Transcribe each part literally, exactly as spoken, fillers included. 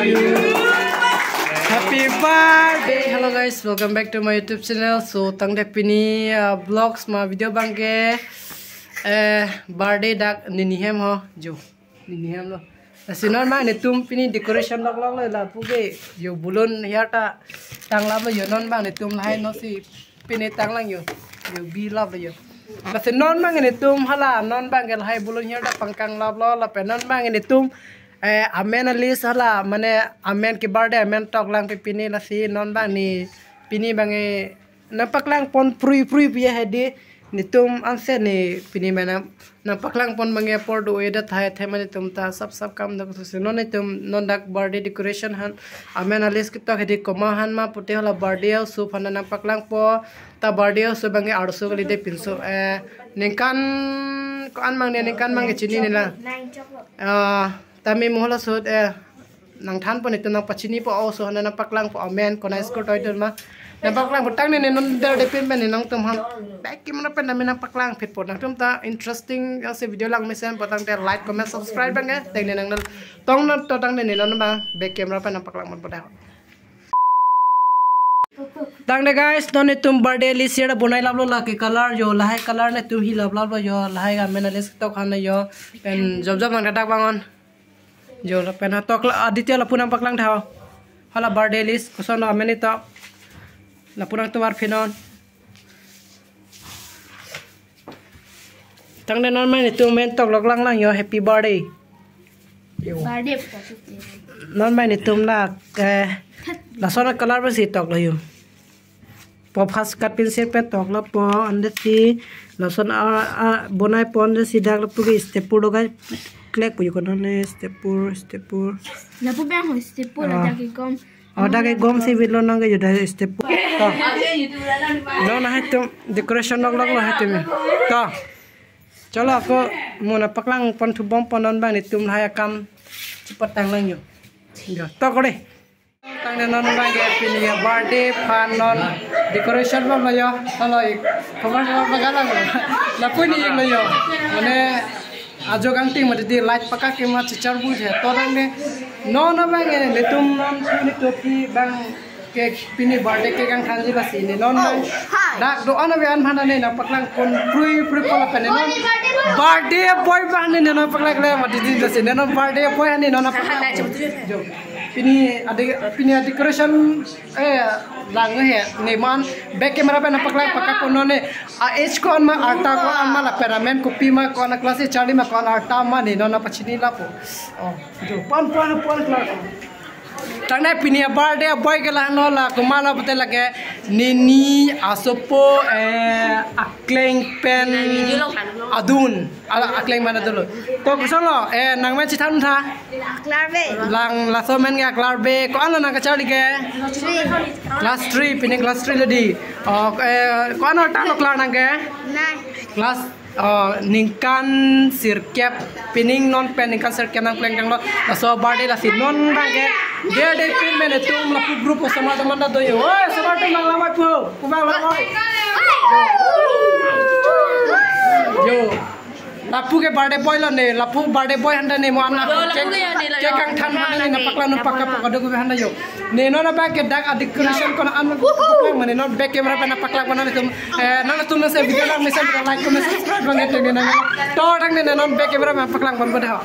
Happy birthday. Hello guys, welcome back to my YouTube channel. So tangte pini uh, vlogs ma video abangke eh birthday dak nini hem ho jo. Nini hem lo. Lasi non abang netum pini decoration lok lok lo lapu ke jo balloon hiar ta tanglam lo jo, non abang netum lahai no si pini tanglang jo. Jo bi lap lo jo. Lasi non abang netum hala non abangke lahai balloon hiar ta pangkang lap lo lapen non abang netum eh amen alis hala mane amen ke birthday amen toklang pi pini, lasi non abang ne pini abang eh nangpaklang pon prui prui pi hedi netum anse ne pini mana nangpaklang pon abang eh apor do-e det hai the mane netum ta sap sap kam dak susi non netum non dak birthday decoration han amen alis ketok hedi komat han ma pute hala birthday aoso aphan nangpaklang po ta birthday aoso abang eh arloso kali de pinso eh ningkan ko-an abang ne ningkan abang eh chinine lang. Ah, tame mo hala sot eh nangthan po netum nangpachini po aoso aphan nangpaklang po amen konat school toidun ma nangpaklang po tangte ne non der de pin pen ne nangtum aphan back camera pen nangme nangpaklang phit po nangtum ta interesting aoso video lang mesen po tangte like comment subscribe abang eh teng ne nang tong non to tangte ne non abang back camera pen nangpaklang pon po dak. Tangte guys, non netum birthday list sira bonai lap lo lake color jo lahai color netum hi lap lap lo jo lahai amen alis ketok han jo pen jom jom nang dak abang on. Jo lapen hatok la Aditya lapu nangpaklang tha. Hala birthday list koson amen ito. Lapu nangtum arphi non. Tangte non abang netum amen tok lok lang lang jo happy birthday. Jo. Birthday. Non abang netum la eh lason color pensi tok lo jo. Po first cut pencil pen tok lapo, andet si lason a, a, bonai pon andet si dak lapu ke step pur dogai klek pu yukon ne step pur, step pur. Lapu abang ho step pur. Ah. Dak ke gom. Oh, dak ke gom si bit lo nang ke jo dak step pur. To. Lo na hai tum decoration lok lok lo hai tum. To. Chalo ako mo nangpaklang pon thubom pon non abang netum lahai akam chepat tanglang jo. Jo. To kore. Tangte non abangke pini birthday aphan non decoration bom lo jo. Hala ik khobor khobor pagalang. Lapu ne ik lo jo. Mane ajo kangting mati di light paka ke ma chichar bu je. To tangte non abangke netum non puni topi abangke pini birthday ke kangthanji lasi ne non abang. Dak do-an ave an aphan ne nangpaklang pon prui prui pon lapen ne non birthday boy abang ne nangpaklang le mati di lasi ne non birthday boy ne non nangpaklang. Jo. Pini ade pini decoration eh lang he ne man back camera pen nangpaklang paka pon non ne a age ko-an ma arta ko-an ma lapen amen kopi ma ko-an class charli ma ko-an arta ma ne non nangpachini lapo. Oh, jo pon pon pon class. Tangte pini birthday boy ke la no la komat la pute lake nini asopo eh akleng pen adun. Ala akleng mana dulu. To koson lo eh nang men chethan tha. Aklar be. Lang laso amen ke Aklar Bey. Ko-an lo nang kacharli ke? Three. Class three, pini class three lo di. Oh, eh, ko-an lo tan lo klar nang ke? Nine. Class oh, ningkan sirkep, pini non pen ningkan sirkep nangpleng tanglo. Laso birthday lasi non abangke birthday pin men netum lapu group osomar teman ta do jo. Oi, osomar teman lamai pu. Pu abang lamai. Jo. Lapu ke birthday boy lo ne, lapu birthday boy aphan ta ne mo an. Jo, lapu ke ya ne lo. Ke kangthan aphan ne nangpaklang nangpaklang paka do ke aphan ta jo. Ne non abangke dak a decoration ko-an an paklang mane non back camera pen nangpaklang pon netum. Eh, nangtum nase video lang mesen like comment subscribe abangke teng ne nang. To tangte ne non back camera pen paklang pon pon ho.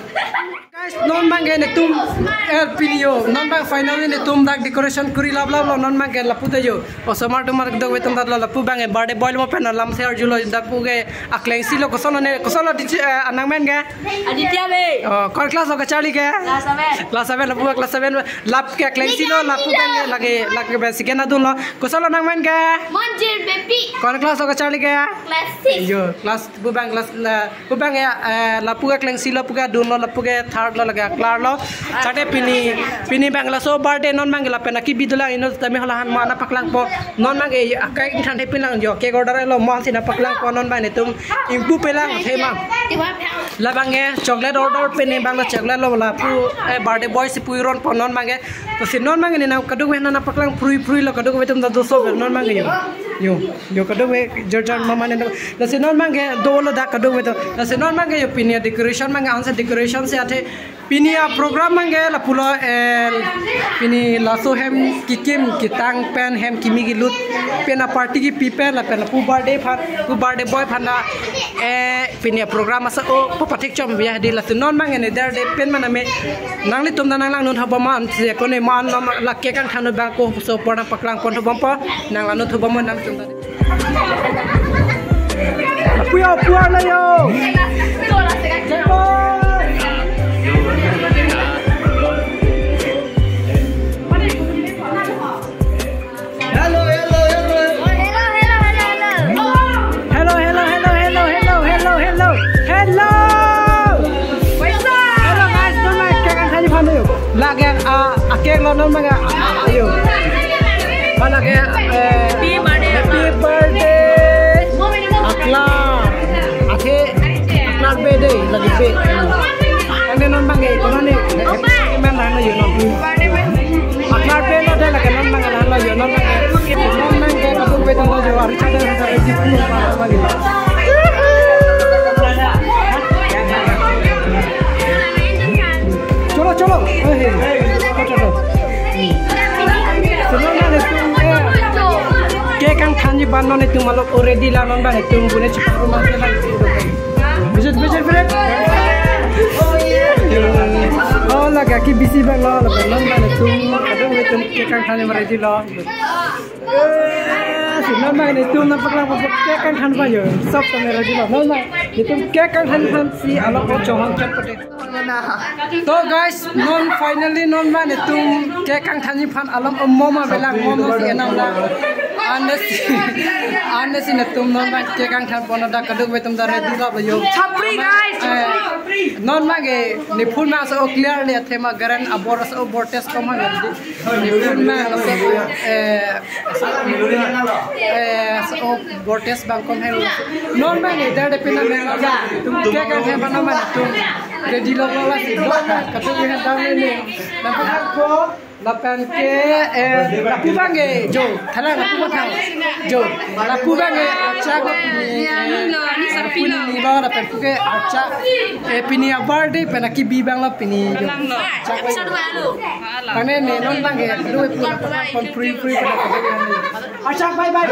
Guys, non abangke netum eh pini jo. Non abang finally netum dak decoration kuri lap lap lo non abangke lapu ta jo. Osomar tomar dok vetum dat lo lapu abangke birthday boy lo pen lam se arju lo dak pu ke akleng si lo koson ne koson lo di eh, anang men ke? Aditya Bey. Oh, ko-an class lo kacharli ke? Class seven. Class seven lapu class seven. Lap ke akleng si lo lapu abangke lake lake basic na dun lo. Koson lo nang men ke? Monjir Beypi. Ko-an class lo kacharli ke? Class six. Jo, class pu abang class la pu abang ya eh, lapu ke akleng si lo pu ke dun lo lapu ke third lo lake Aklar lo. Tangte pini pini abang laso birthday non abangke lapen aki bidulang inut tame hala aphan mo nangpaklang po non abangke akai than thepin lang jo ke order lo mo si nangpaklang po non abang netum ingpu pelang thema. Labangke chocolate order pini abang lo chocolate lo lapu eh, birthday boy si puiron po non abangke. Lasi non abangke ne nang kadokave nangpaklang prui prui lo kadokave atum ta doso non abangke jo. Jo, jo kadokave jar jar mama ne do. Lasi non abangke dolo dak kadokave atum. Lasi non abangke jo pini decoration abangke ansa decoration si athe Pini a-program abangke lapulo, eh, pini laso hem kekim ketang pen hem kimi kelut pen a-party kepi pen lapen lapu birthday aphan, pu birthday boy aphan ta, eh, pini a-program asa o po pathik chom ya di laso non abangke ne der de pen mana me nanglitum ta nang langnon thobom ma, si kone ma non la cake kangthan abang kopuso apor nangpaklang pon thobom po, nang langnon thobom ma nangtum ta. Apu yo, apu ala yo. Hello, hello, hello, hello. Hello, hello, hello. Hello. Hello, guys, non abang cake kangthan aphan yo. Lake, ah, a-cake lo non abang, ah, ah, yo. Ba lake, eh, happy birthday. Happy birthday. Aklar. Athe, aklar birthday lake pe. Ane non abangke, kono ne, men lang yo non. Aklar pen lo de lake non abang lang lo yo non abangke. Non abangke kadokave atum lo yo, ari chada chada ready pu lo abang lagi. Cholo, cholo. Hey, hey. Cholo, cholo. Sino na netum, eh. Cake kangthanji abang non netum along already la non abang netum bune chipar rumah ke lang. Visit, visit, friend. Oh, lake ke busy abang lo, lake non abang netum, kadokave atum cake kangthan abang ready lo. Eh, si non abang netum nangpaklang pon cake kangthan aphan yo. Sob kami ready lo. Non abang netum cake kangthan aphan si along o chonghong chot pade. To guys, non finally non abang netum cake kangthanji aphan along o mom avelang, mom si enam lang. Ane si, ane si netum non abang cake kangthan pon dak kadokave atum ta ready lo yo. Chapri, guys, eh, chapri. Non abangke nephun ma so clearly athema garan abor so bor test ko ma gardi. Nephun ma so, eh, eh, so bor test abang kom helo. Non abangke der de pina me tum cake kangthan aphan non abang netum ready lo lo lasi. Kadokave atum ta ne. Lapen ke, eh, lapu abangke jo, thala lapu abang thang. Jo, lapu abangke archak lo pini, eh, lapu ni lo, lapen puke archak, eh, pini a-birthday pen akibi abang lo pini jo. Archak abang. Kane ne non abangke, dua puluh pon free free pada. Archak bye bye.